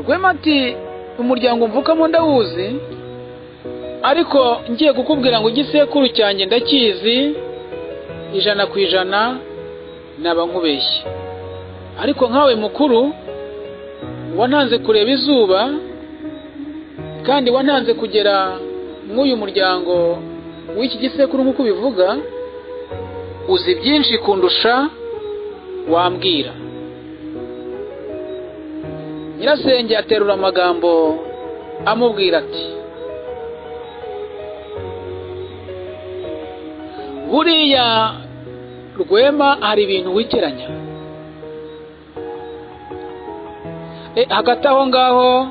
Rwema ati umuryango mvukamo ndawuzi, ariko ngiye kukubwira ngo igisekuru cyanjye ndakizi 100% naba nkubeshye. Ariko nkawe mukuru wantanze kureba izuba kandi wantanze kugera mw'uyu muryango w'iki gisekuru nk'uko ubivuga, uzi byinshi kundusha, wambwira. Nyirasenge aterura amagambo amubwira ati buriya Rwema hari ibintu witiranya. Hagati aho ngaho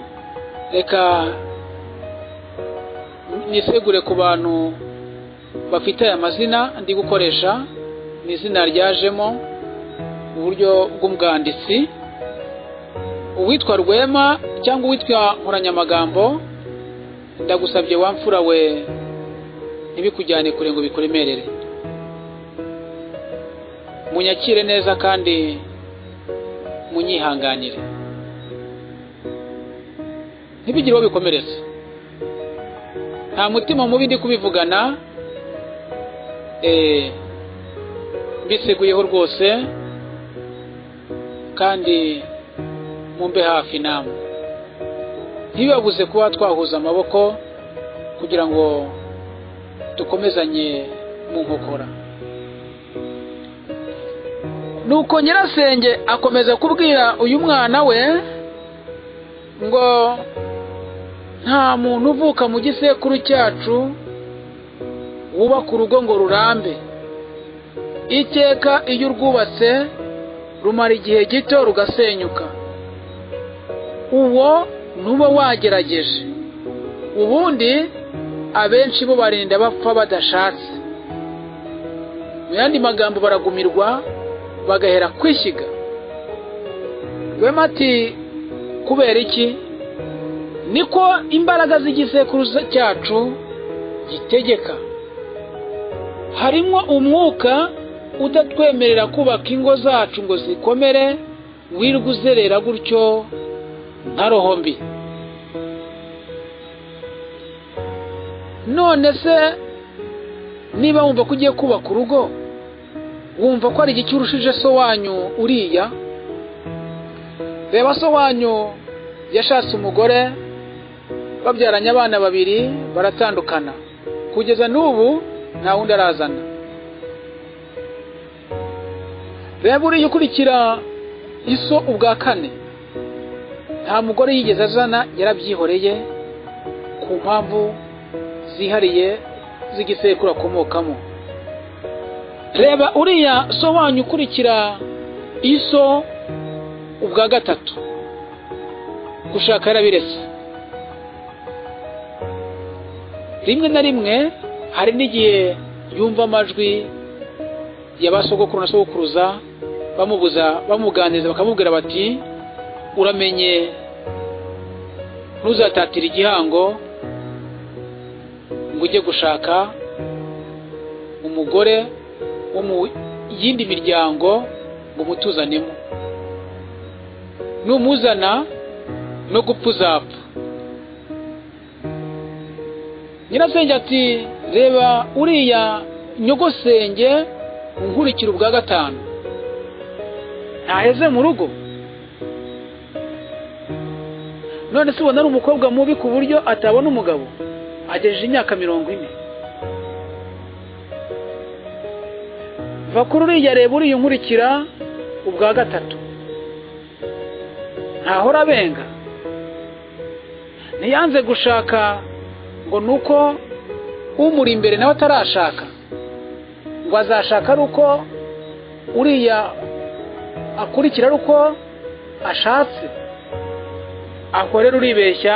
reka nisegure ku bantu bafite aya mazina ndi gukoresha, ni izina ryajemo mu buryo bw'umwanditsi. Uwitwa Rwema cyangwa uwitwa Nkoranyamagambo, ndagusabye wamfura we ntibikujyane kure ngo bikuremerere. Munyakire neza kandi munyihanganire, ntibigire uwo bikomeretsa. Nta mutima mubi ndi kubivugana, mbiseguyeho rwose, kandi mumbe hafi namwe. Ntibibabuze kuba twahuza amaboko kugira ngo dukomezanye mu nkokora. Nuko nyirasenge akomeza kubwira uyu mwana we ngo nta muntu uvuka mu gisekuru cyacu wubaka urugo ngo rurambe. Iteka iyo urwubatse rumara igihe gito rugasenyuka. Uwo nuba wagerageje. Ubundi abenshi bo barinda bapfa badashatse. Mu yandi magambo baragumirwa bagahera kwishyiga. Rwema ati kubera iki? Niko imbaraga z'igisekuru cyacu gitegeka. Harimo umwuka udatwemerera kubaka ingo zacu ngo zikomere, wirwa uzerera gutyo nka roho mbi. None se niba wumva ko ugiye kubaka urugo, wumva ko ari igiki urushije so wanyu uriya? Reba so wanyu yashatse umugore, babyaranye abana babiri, baratandukana, kugeza n'ubu nta wundi arazana. Reba uriya ukurikira iso ubwa kane, nta mugore yigeze azana, yarabyihoreye ku mpamvu zihariye z'igisekuru akomokamo. Reba uriya so wanyu ukurikira iso ubwa gatatu, gushaka yarabiretse. Rimwe na rimwe hari n'igihe yumva amajwi ya ba sogokuru na sogokuruza bamubuza, bamuganiriza, bakamubwira bati uramenye ntuzatatira igihango ngo ujye gushaka umugore wo mu yindi miryango ngo umutuzanemo, numuzana no gupfa uzapfa. Nyirasenge ati reba uriya nyogosenge unkurikira ubwa gatanu, ntaheze mu rugo. None se ubona ari umukobwa mubi ku buryo atabona umugabo? Agejeje imyaka 40. Va kuri uriya, reba uriya unkurikira ubwa gatatu, ntahora abenga. Ntiyanze gushaka ngo nuko umuri imbere nawe atarashaka, ngo azashaka ari uko uriya akurikira ari uko ashatse. Aho rero uribeshya,